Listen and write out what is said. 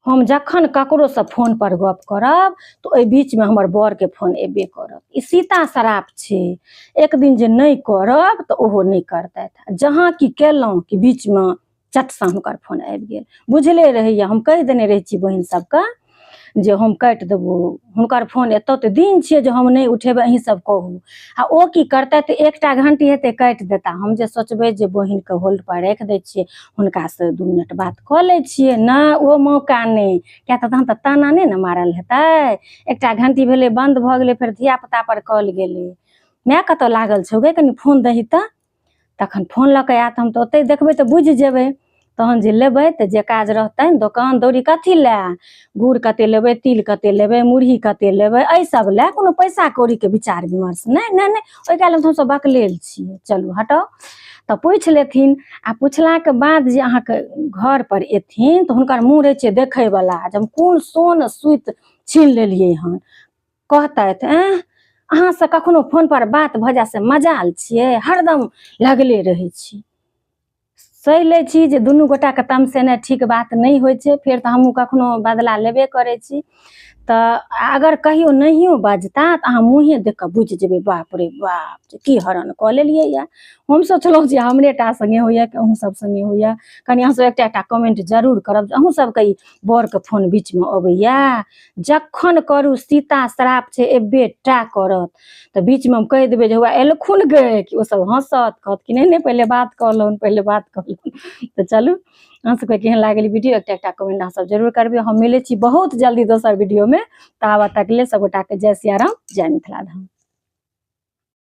हम जखन ककरोसँ फोन पर गप करब तऽ ओहि बीचमे हमर बरके फोन एबे करत। ई सीता श्राप छै, एक दिन जे नहि करब तऽ ओहो नहि करतथि। जहाँ की केलहुँ कि बीचमे चटसँ हुनकर फोन आबि गेल। बुझले रहैया, हम कहि देने रहै छी बहिन सबके जे हम काटि देबो, हुनकर फोन एतौ तऽ दिन छियै जे हम नहि उठेबै, अहीं सब कहू। आ ओ की करतै तऽ एकटा घंटी हेतै काटि देता। हम जे सोचबै जे बहिनके होल्ड पर राखि दै छियै, हुनकासँ 2 मिनट बात कऽ लै छियै, नहि ओ मौका नहि, किया तऽ तहन तऽ ताना नहि ने मारल हेतै। एकटा घंटी भेलै बन्द भऽ गेलै, फेर धिया पुता पर कॉल गेलै, माय कतऽ लागल छौ गे, कनि फोन दही तऽ। तखन फोन लऽ कऽ आयत, हम तऽ ओतहि देखबै तऽ बुझि जेबै। तहन जे लेबै तऽ जे काज रहतनि, दोकान दौरी कथी लए, गुड़ कते लेबै, तिल कते लेबै, मुरही कते लेबै, एहि सब लए कोनो पैसा कौड़ीके विचार विमर्श नहि नहि नहि, ओहि काल हमसब बकलेल छियै। चलू हटाउ। तऽ पूछि लेथिन, आ पुछलाके बाद जे अहाँके घर पर एथिन तऽ हुनकर मुँह रहै छै देखैवला, जे हम कोन सोन सुति छीन लेलियै हन। कहतथि, एँ अहाँसँ कखनो फोन पर बात भऽ जाय से मजाल छियै, हरदम लगले रहै छी। सहि लै छी जे दुनू गोटाके तमसेनाइ ठीक बात नहि होइ छै, फेर तऽ हमहूँ कखनो बदला लेबे करै छी। तऽ अगर कहियो नहियो बजता तऽ अहाँ मुँहे देख कऽ बुझि जेबै, बाप रे बाप जे की हरण कऽ लेलियै ये। हम सोचलहुँ जे हमरे टा संगे होइया कि अहूँ सब संगे होइया। कनि अहाँ सब एकटा एकटा कमेंट जरूर करब जे अहूँ सबके ई बरके फोन बीचमे अबैया। जखन करू सीता श्राप छै एबे टा करत। तऽ बीचमे हम कहि देबै जे हुआ एलखुन गे, कि ओ सब हँसत, कहत कि नहि नहि पहिले बात कहलहुँ, पहिले बात कहलहुँ। तऽ चलू, अहाँ सबके केहन लागल वीडियो एकटा एकटा कमेंट अहाँ सब जरूर करबै। हम मिलै छी बहुत जल्दी दोसर वीडियोमे, ताबत तक लेल सब गोटाके जय सियाराम, जय मिथिला धाम।